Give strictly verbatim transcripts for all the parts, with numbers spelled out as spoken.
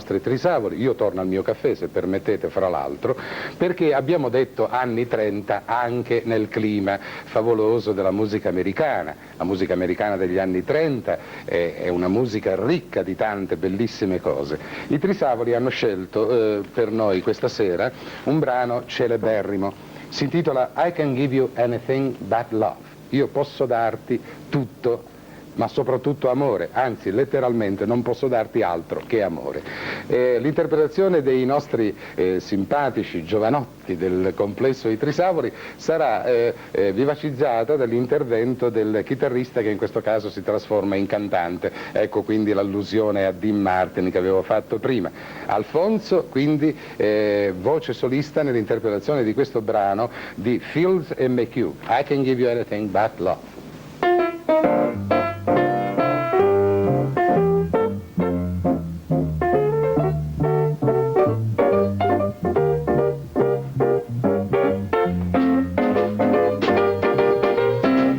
nostri trisavoli. Io torno al mio caffè, se permettete, fra l'altro, perché abbiamo detto anni trenta anche nel clima favoloso della musica americana. La musica americana degli anni trenta è, è una musica ricca di tante bellissime cose. I Trisavoli hanno scelto, eh, per noi questa sera un brano celeberrimo. Si intitola I Can Give You Anything But Love. Io posso darti tutto, ma soprattutto amore, anzi, letteralmente, non posso darti altro che amore. Eh, l'interpretazione dei nostri, eh, simpatici giovanotti del complesso di Trisavoli sarà, eh, eh, vivacizzata dall'intervento del chitarrista, che in questo caso si trasforma in cantante. Ecco quindi l'allusione a Dean Martin che avevo fatto prima. Alfonso, quindi, eh, voce solista nell'interpretazione di questo brano di Fields e McHugh, I Can Give You Anything But Love.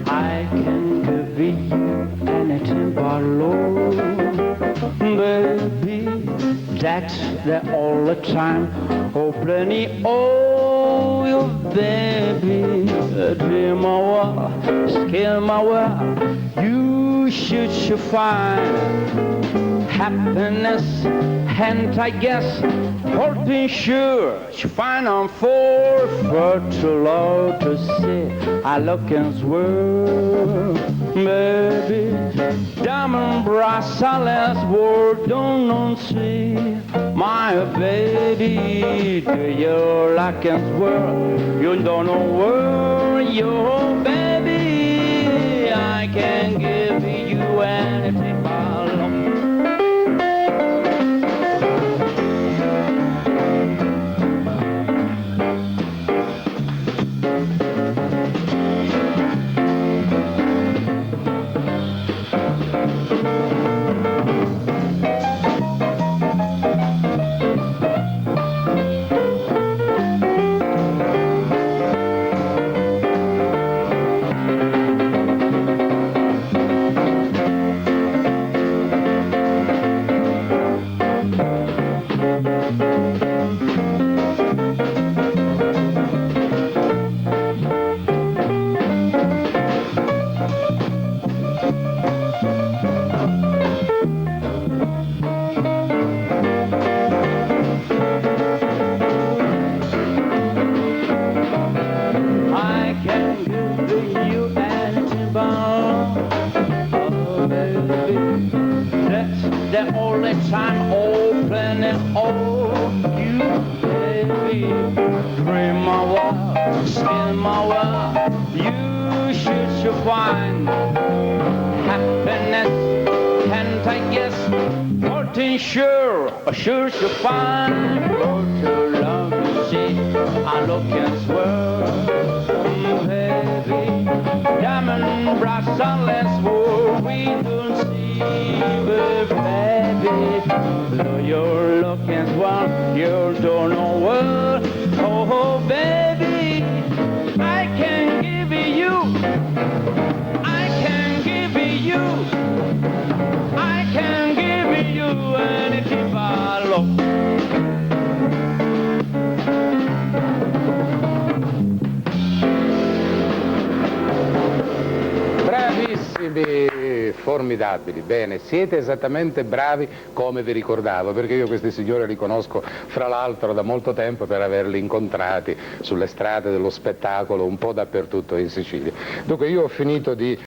I can give you anything but love, baby. That's the only time. Oh, plenty. Oh, you baby, dream my world, scale my world. You should, should find happiness, and I guess, all things sure. Ci fai non for for to love to see. I look and swear, baby. Diamond bracelets, world don't, don't see. My baby, do you like and swear? You don't know where your baby. I can give you anything but love. I can give you anything but, oh, baby, that's the only time. Open it all, you baby, dream my world, steal my world. You should, should find happiness, and I guess, fortune sure. Oh, sure to find what you love to see. I look and swear, baby. Diamond bracelets, what we don't see, but baby, though you look and swear, you don't know what. Oh, baby, I can give you, I can give you, I can give you anything but love. Bravissimi, formidabili, bene, siete esattamente bravi come vi ricordavo, perché io questi signori li conosco fra l'altro da molto tempo per averli incontrati sulle strade dello spettacolo un po' dappertutto in Sicilia. Dunque io ho finito di